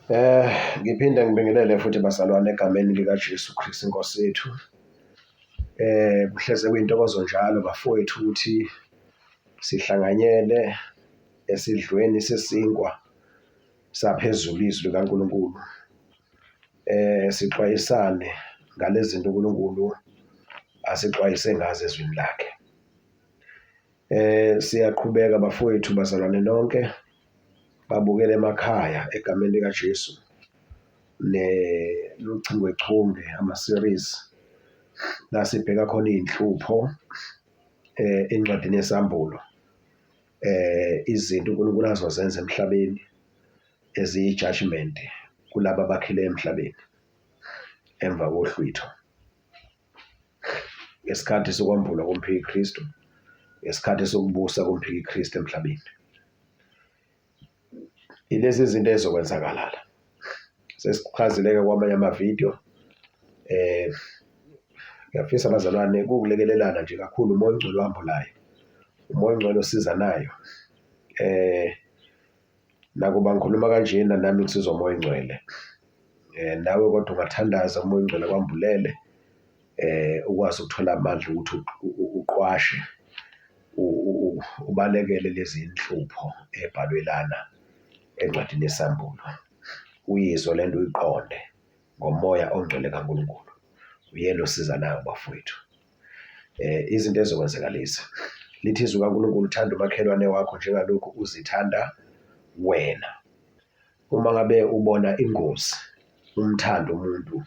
Ngiphinde ngibingelele futhi bazalwane egameni likaJesu Kristu iNkosi yethu. Kuhleze kuyintokozo njalo bafowethu ukuthi sihlanganyele esidlweni sesinkwa saphezulu, izwi likaNkulunkulu. Sixwayisane ngalezi zinto uNkulunkulu asixwayise ngazo ezwini lakhe. Siyaqhubeka bafowethu, bazalwane nonke babukele emakhaya egameni likaJesu neluchungechunge ama-series la sibheka khona iy'nhlupho encwadini yeSambulo, izinto uNkulunkulu azozenza emhlabeni eziyi-judgement kulaba abakhile emhlabeni emva kohlwitho. Ngesikhathi sokwambulwa komphikikristu, ngesikhathi sokubusa komphikikristu emhlabeni. Ilezi zinto ezizokwenzakala la. Sesichazile-ke kwamanye amavidiyo ngiyafisa bazalwane kuwukulekelelana nje kakhulu umoya ongcwele uhambulayo, umoya ongcwele osizanayo. Nakuba ngikhuluma kanjena nami ngisizwa umoya ongcwele. Nawe kodwa ungathandaza umoya ongcwele akwambulele ukwazi ukuthola amandla ukuthi uqwashe ubalekele lezi nhlupho ebhalwe lana encwadini yeSambulo. Uyizwe le nto uyiqonde ngomoya ongcwele kaNkulunkulu. Uyena osizanayo bafowethu. Izinto ezizokwenzeka lezi. Lithi izwi kaNkulunkulu thanda umakhelwane wakho njengalokhu uzithanda wena. Uma ngabe ubona ingozi umthande umuntu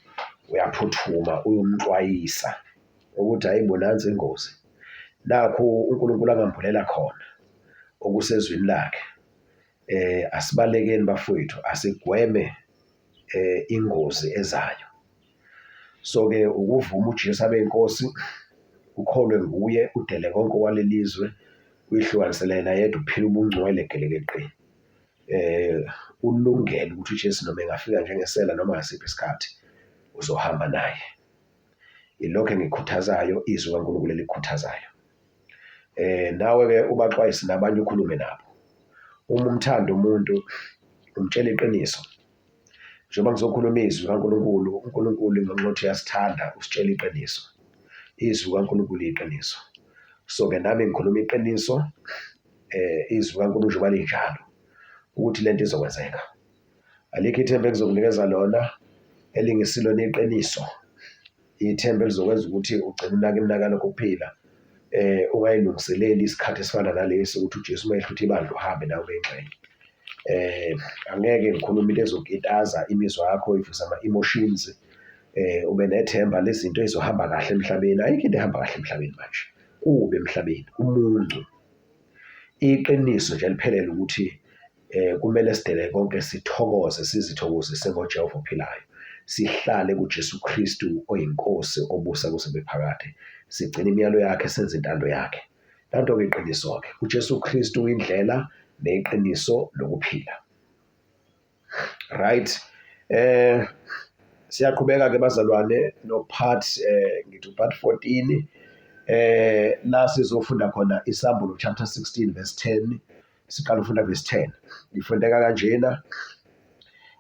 uyaphuthuma uyomxwayisa ukuthi hhayi bo nansi ingozi. Nakhu uNkulunkulu angambulela khona okusezwini lakhe. Asibalekeni bafowethu, asigweme ingozi ezayo. So-ke ukuvuma uJesu abe inkosi, ukholwe nguye, udele konke okwaleli zwe, uyihlukanisele yena yedwa, uphile ubungcwele gelekeqe. Ulungele ukuthi uJesu noma engafika njengesela noma ngasiphi isikhathi uzohamba naye. Ilokho engikukhuthazayo, izwi kaNkulunkulu elikukhuthazayo. Nawe-ke ubaxwayise nabanye ukhulume nabo. Uma umthanda umuntu umtshela iqiniso. Njengoba ngizokhuluma izwi likaNkulunkulu, uNkulunkulu ngenxa yokuthi uyasithanda usitshela iqiniso. Izwi likaNkulunkulu iqiniso. So-ke nami ngikhuluma iqiniso, izwi likaNkulunkulu njengoba linjalo ukuthi lento izokwenzeka. Alikho ithemba engizokunikeza lona elingesilona iqiniso. Ithemba elizokwenza ukuthi ugcine unaka imnakano kokuphila ungayilungiseleli isikhathi esifana nalesi ukuthi uJesu uma ehlutha ibandla uhambe nawe ube yingxenye. Angeke ngikhulume into ezokitaza imizwa yakho ivuse ama-emotions, ube nethemba lezinto ey'zohamba kahle emhlabeni. Ayikho into ehamba kahle emhlabeni manje, kubi emhlabeni, kumuncu. Iqiniso nje eliphelele ukuthi kumele sidele konke sithokoze sizithokozise ngoJehova ophilayo. Sihlale kuJesu Kristu oyiNkosi obusa kuze kube phakade. Sigcine imiyalo yakhe senze intando yakhe. Nanto-ke iqiniso-ke. UJesu Kristu uyindlela neqiniso lokuphila. Right. Siyaqhubeka ke bazalwane no part ngithi part 14 la sizofunda khona iSambulo chapter 16 verse 10 siqala ufunda verse 10 ifundeka kanjena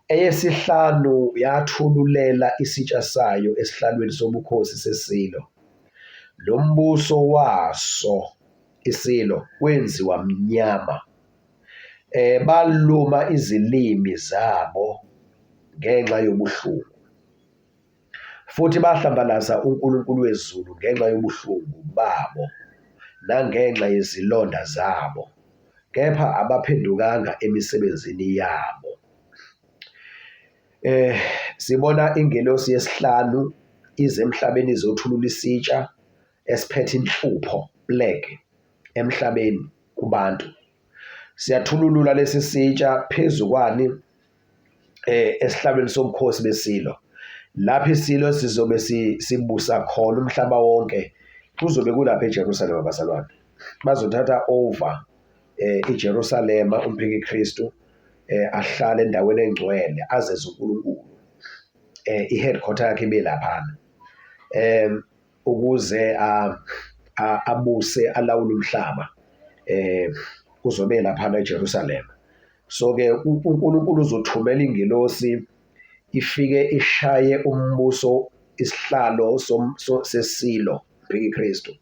eyesihlanu yathululela isitsha sayo esihlalweni sobukhosi sesilo lo mbuso waso isilo wenziwa mnyama baluma izilimi zabo ngenxa yobuhlungu futhi bahlambalaza uNkulunkulu wezulu ngenxa yobuhlungu babo nangenxa yezilonda zabo, kepha abaphendukanga emisebenzini yabo. Sibona ingelosi yesihlanu ize emhlabeni izothulula isitsha esiphethe inhlupho, plague, emhlabeni kubantu. Siyathululula lesi sitsha phezu kwani esihlalweni sobukhosi besilo. Lapho isilo sizobe sibusa khona umhlaba wonke kuzobe kulapha eJerusalema bazalwane. Bazothatha over iJerusalema umphiki Kristu ahlale endaweni engcwele azeze uNkulunkulu. I-headquarter yakhe ibe laphana. Ukuze abuse alawule umhlaba kuzobe laphana eJerusalema. So ke uNkulunkulu uzothumela ingelosi ifike ishaye umbuso isihlalo sesilo mphiki Kristu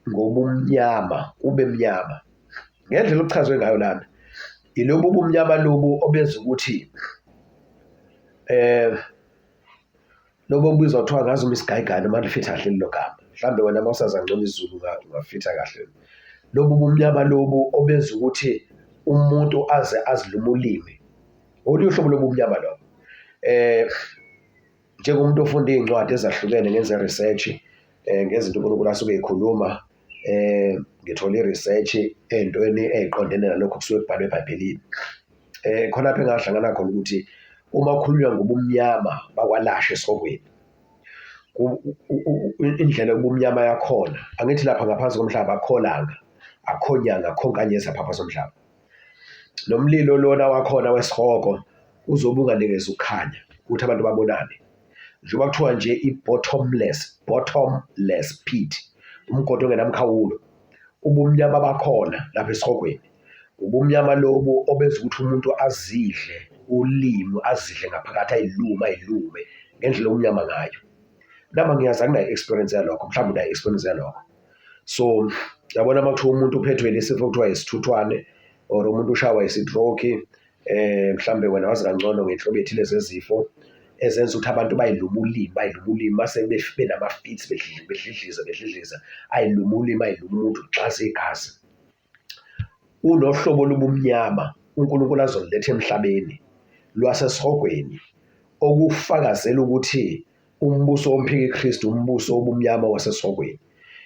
ngobumnyama kube mnyama ngendlela okuchazwe ngayo lana ilobu bumnyama lobu obenza ukuthi Lobo obizwa kuthiwa ngazi uma isigayigane uma lifitha kahle lelo gama. Mhlawumbe wena uma usazi kangcono isiZulu ungafitha kahle. Lobu bumnyama lobu obenza ukuthi umuntu aze azilume ulimi. Olunye uhlobo lobumnyama lobo. Njengomuntu ofunda iy'ncwadi ezahlukene ngenze research ngezinto uNkulunkulu asuke ekhuluma ngithole i-research ey'ntweni ey'qondene nalokhu okusuke kubhalwe eBhayibhelini. Khona lapho engahlangana khona ukuthi uma kukhulunywa ngobumnyama bakwalasha esihogweni, indlela yobumnyama yakhona, angithi lapha ngaphansi komhlaba akukho langa, akukho nyanga, akukho nkanyezi lapha phansi komhlaba. Nomlilo lona wakhona wesihogo uzobe unganikezi ukukhanya ukuthi abantu babonane. Njengoba kuthiwa nje i-bottomless, bottomless pit, umgodi ongenamkhawulo, ubumnyama bakhona lapha esihogweni. Ubumnyama lobu obenza ukuthi umuntu azidle ulimi, azidle ngaphakathi ayilume ayilume ngendlela okumnyama ngayo. Nami angiyazi anginayo i-experience yalokho, mhlawumbe unayo i-experience yalokho. So yabona uma kuthiwa umuntu uphethwe lesifo kuthiwa isithuthwane or umuntu ushawa isitroki mhlambe wena wazi kangcono ngenhlobo ethile zezifo ezenza ukuthi abantu bayilume ulimi, bayilume ulimi mase benama-fits bedlidliza bedlidliza, ayilume ulimi, ayilume umuntu kugxaze igazi. Unohlobo lobumnyama uNkulunkulu azoluletha emhlabeni lwasesihogweni okufakazela ukuthi umbuso womphiki-Kristu umbuso wobumnyama wasesihogweni.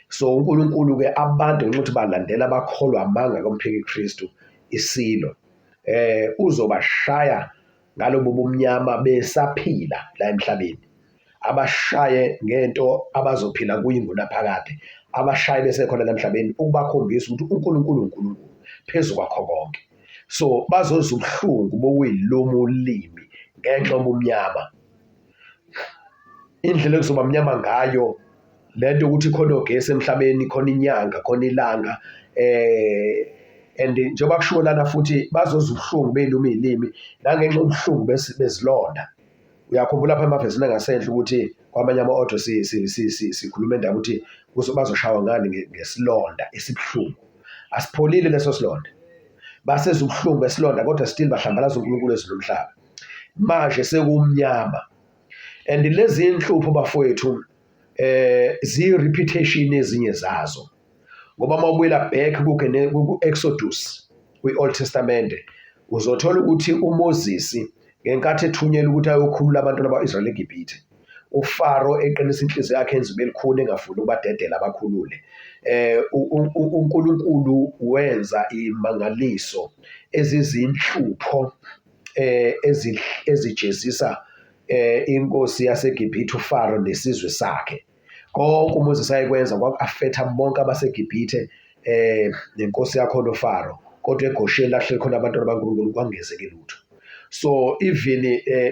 So uNkulunkulu-ke abantu ngenxa yokuthi balandela bakholwa amanga komphiki-Kristu isilo uzobashaya ngalobu bumnyama besaphila la emhlabeni. Abashaye ngento abazophila kuyo ingunaphakade, abashaye besekhona la emhlabeni ukubakhombisa ukuthi uNkulunkulu uNkulunkulu phezu kwakho konke. So bazozwa ubuhlungu bokuyiluma ulimi ngenxa yobumnyama. Indlela ekuzoba mnyama ngayo lento ukuthi khona ogesi emhlabeni, khona inyanga, khona ilanga and njengoba kushiwo lana futhi bazozwa ubuhlungu beyiluma iy'limi nangenxa yobuhlungu bezilonda. Uyakhumbula lapha emavesini angasenhla ukuthi kwamanye ama-audio sikhuluma indaba ukuthi bazoshawa ngani ngesilonda esibuhlungu. Asipholile leso silonda. Basezwa ubuhlungu besilonda kodwa still bahlambalaza uNkulunkulu wezulu nomhlaba. Manje sekumnyama. And lezi inhlupho bafowethu ziyi-repetition ezinye zazo. Ngoba uma ubuyela back ku-Exodus kwi-Old Testament uzothola ukuthi uMoses ngenkathi ethunyelwa ukuthi ayokhulula abantwana bakwa-Israyeli eGibhithe, uFaro eqinisa inhliziyo yakhe enza ibe lukhuni engafuni ukubadedela abakhulule. UNkulunkulu wenza imangaliso ezizinhlupho ezijezisa inkosi yaseGibhithe uFaro nesizwe sakhe. Konke uMoses ayekwenza kwaku-affecta bonke abaseGibhithe nenkosi yakhona uFaro, kodwa eGosheni lahleli khona abantwana baNkulunkulu kwangenzeki lutho. So even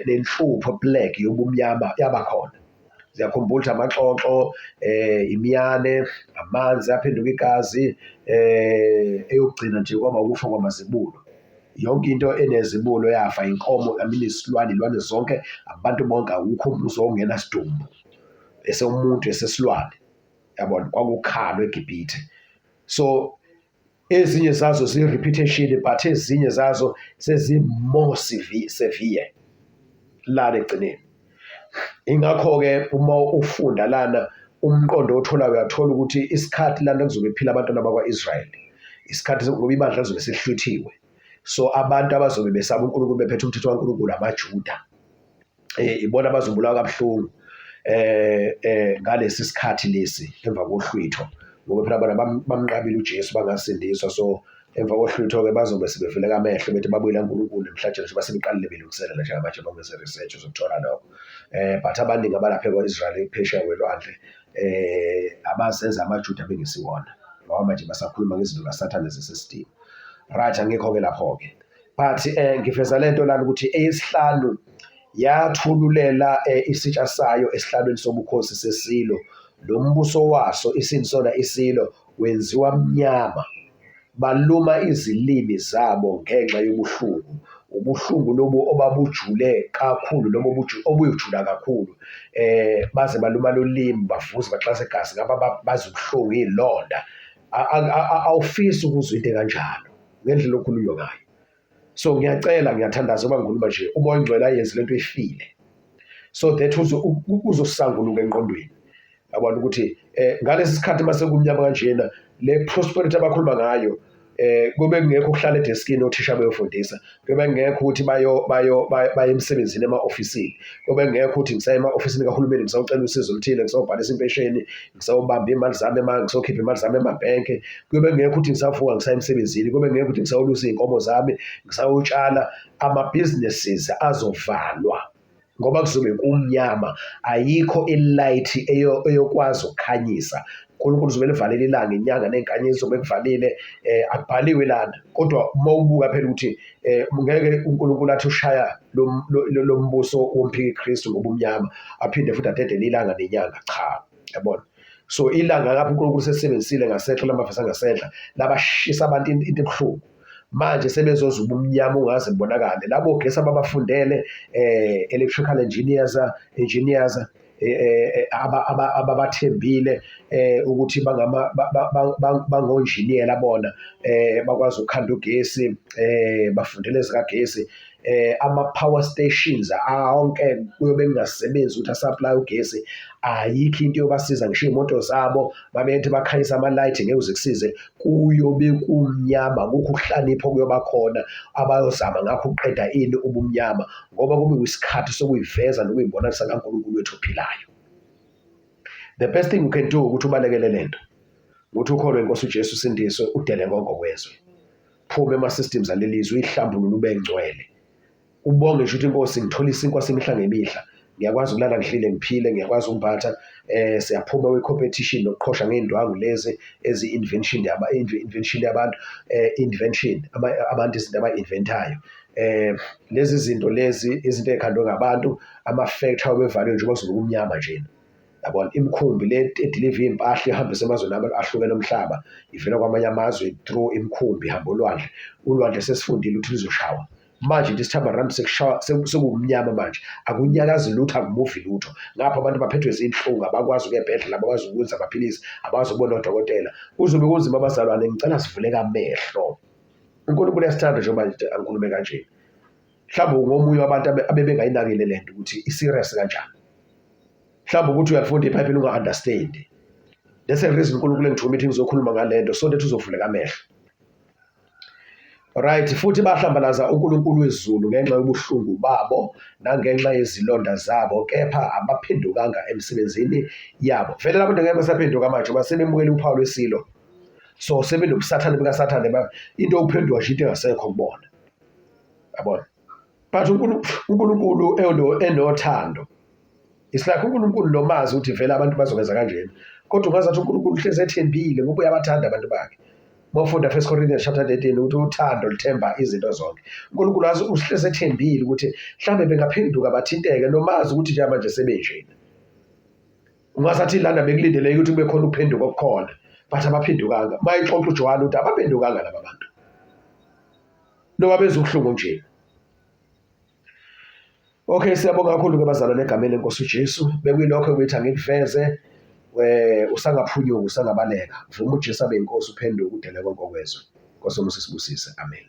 nenhlupho plague yobumnyama yaba khona. Siyakhumbula ukuthi amaxoxo imiyane, amanzi aphenduka igazi eyokugcina nje kwaba ukufa kwamazibulo. Yonke into enezibulo yafa, inkomo, I mean isilwane, iy'lwane zonke, abantu bonke awukho umuzi owawungenasidumbu. Esomuntu esesilwane yabona kwakukhalwa eGibhithe. So ezinye zazo ziyi-repetition but ezinye zazo sezi-more severe lana ekugcineni. Ingakho-ke uma ufunda lana umqondo otholayo uyathola ukuthi isikhathi lana kuzobe kuphila abantwana bakwa-Israyeli, isikhathi ngoba ibandla lizobe selihlwithiwe. So abantu abazobe besaba uNkulunkulu bephethe umthetho kaNkulunkulu amaJuda. Ibona abazobulawa kabuhlungu ngalesi sikhathi lesi emva kohlwitho ngoba phela bona bamnqabile uJesu bangasindiswa. So emva kohlwitho-ke bazobe sebevuleka amehlo bethi babuyela kuNkulunkulu nemhlatshelo njengoba sebeqalile belungiselela njengamanje bangenze research uzokuthola lokho. But abaningi abalapha kwa-Israel phesheya kwelwandle abazenza amaJuda bengesiwona ngoba manje basakhuluma ngezinto kaSathane zesystem. Right, angikho-ke lapho-ke. But ngiveza lento lana ukuthi eyesihlanu yathululela isitsha sayo esihlalweni sobukhosi sesilo, lo mbuso waso isinsona isilo wenziwa mnyama. Baluma izilimi zabo ngenxa yobuhlungu, ubuhlungu lobu obabujule kakhulu noma obuyojula kakhulu. Baze baluma lolimi, bavuze baxase igazi ngaba bazi ubuhlungu iy'londa. Awufisi ukuzwa into ekanjalo ngendlela okhulunywa ngayo. So ngiyacela ngiyathandaza uma ngikhuluma nje uMoya oNgcwele ayenze lento ifile so that uzosanguluka engqondweni yabona ukuthi ngalesi sikhathi mase kumnyama kanjena le prosperity abakhuluma ngayo kube kungekho ukuhlala edeskini othisha beyofundisa, kube kungekho ukuthi bayo bayo baye emsebenzini ema-ofisini, kube kungekho ukuthi ngisaya ema-ofisini kahulumeni ngisawucela usizo oluthile, ngisawubhalisa impesheni, ngisawubamba iy'mali zami ngisokhipha imali zami emabhenke, kube kungekho ukuthi ngisavuka ngisaya emsebenzini, kube kungekho ukuthi ngisawulusa iy'nkomo zami, ngisawutshala, ama-businesses azovalwa. Ngoba kuzobe kumnyama, ayikho ilight eyokwazi ukukhanyisa. uNkulunkulu uzobe elivalile ilanga, inyanga ney'nkanyezi uzobe kuvalile, akubhaliwe lana. Kodwa uma ubuka phela ukuthi ngeke uNkulunkulu athi ushaya lo mbuso womphiki Kristu ngobumnyama, aphinde futhi adedele ilanga nenyanga, cha, yabona. So ilanga lapho uNkulunkulu sesebenzisile ngasenhla lamavesi angasenhla labashisa abantu into ebuhlungu. Manje sebezoza ubumnyama ungaze kubonakale. Labo gesi ababafundele electrical engineers, engineers ababathembile ukuthi bangama bangonjiniyela bona bakwazi ukukhanda ugesi bafundele ezikagesi ama-power stations onke kuyobe kungasebenzi ukuthi a-supply ugesi, ayikho into eyobasiza ngisho iy'moto zabo babethi bakhanyisa ama-light ngeke uze kusize, kuyobe kumnyama kukho ukuhlakanipha okuyoba khona abayozama ngakho ukuqeda ini ubumnyama ngoba kube kuyisikhathi sokuyiveza nokuyibonakisa kaNkulunkulu wethu ophilayo. The best thing you can do ukuthi ubalekele lento ukuthi ukholwe inkosi uJesu usindiswe udele konke kwezwe. Phuma ema-systems alelizwe uyihlambulule ube ngcwele. Ubonge nje ukuthi inkosi ngithola isinkwa semihla ngemihla. Ngiyakwazi ukulala ngihlile ngiphile, ngiyakwazi ukumbatha siyaphuma kwi-competition nokuqhosha ngey'ndwangu lezi ezi-invention yaba invention yabantu invention abantu izinto aba-inventayo. Lezi zinto lezi izinto ey'khandwe ngabantu ama-factory abevalwe nje kuzobe kumnyama njena. Yabona imikhumbi le ediliva iy'mpahla ihambise emazweni ahlukene omhlaba ivela kwamanye amazwe through imikhumbi ihamba olwandle. Ulwandle sesifundile ukuthi luzoshawa. Manje this time around sekushawa sekumnyama manje akunyakazi lutho akumuvi lutho. Ngapha abantu baphethwe zinhlungu abakwazi ukuya ebhedlela abakwazi ukwenza amaphilisi abakwazi ukubona odokotela. Kuzobe kunzima abazalwane ngicela sivuleke amehlo. uNkulunkulu uyasithanda njengoba nje angikhulume kanje. Mhlawumbe ungomunye wabantu abebengayinakile le nto ukuthi i-serious kanjani. Mhlawumbe ukuthi uyalifunda iBhayibheli unga-understand. That's the reason uNkulunkulu engithuma ukuthi ngizokhuluma ngale nto so that uzovuleka amehlo. Right, futhi bahlambalaza uNkulunkulu wezulu ngenxa yobuhlungu babo nangenxa yezilonda zabo, kepha abaphendukanga emsebenzini yabo. Vele labantu ngeke basaphenduka manje ngoba sebemukele uphawu lwesilo. So sebenobusathane bukaSathane, into yokuphenduka nje into engasekho kubona. Yabona? But uNkulunkulu enothando. It's like uNkulunkulu nomazi ukuthi vele abantu bazokwenza kanjena. Kodwa ungazathi uNkulunkulu uhlezi ethembile ngoba uyabathanda abantu bakhe. Uma ufunda First Corinthians chapter 13 ukuthi uthando luthemba izinto zonke. uNkulunkulu wazi uhlezi ethembile ukuthi mhlambe bengaphenduka bathinteke nomazi ukuthi njengamanje sebenjena. Ungasathi lana bekulindeleke ukuthi kube khona ukuphenduka okukhona but abaphendukanga. Mayixoxa uJohane ukuthi abaphendukanga laba bantu. Noma bezwa ubuhlungu nje. Okay, siyabonga kakhulu ke bazalwane egameni lenkosi uJesu. Bekuyilokho ukuthi angikuveze usangaphunyuka usangabaleka. Vuma uJesu abe inkosi uphenduke udele konke okwezwe. Nkosi yomusa isibusise. Amen.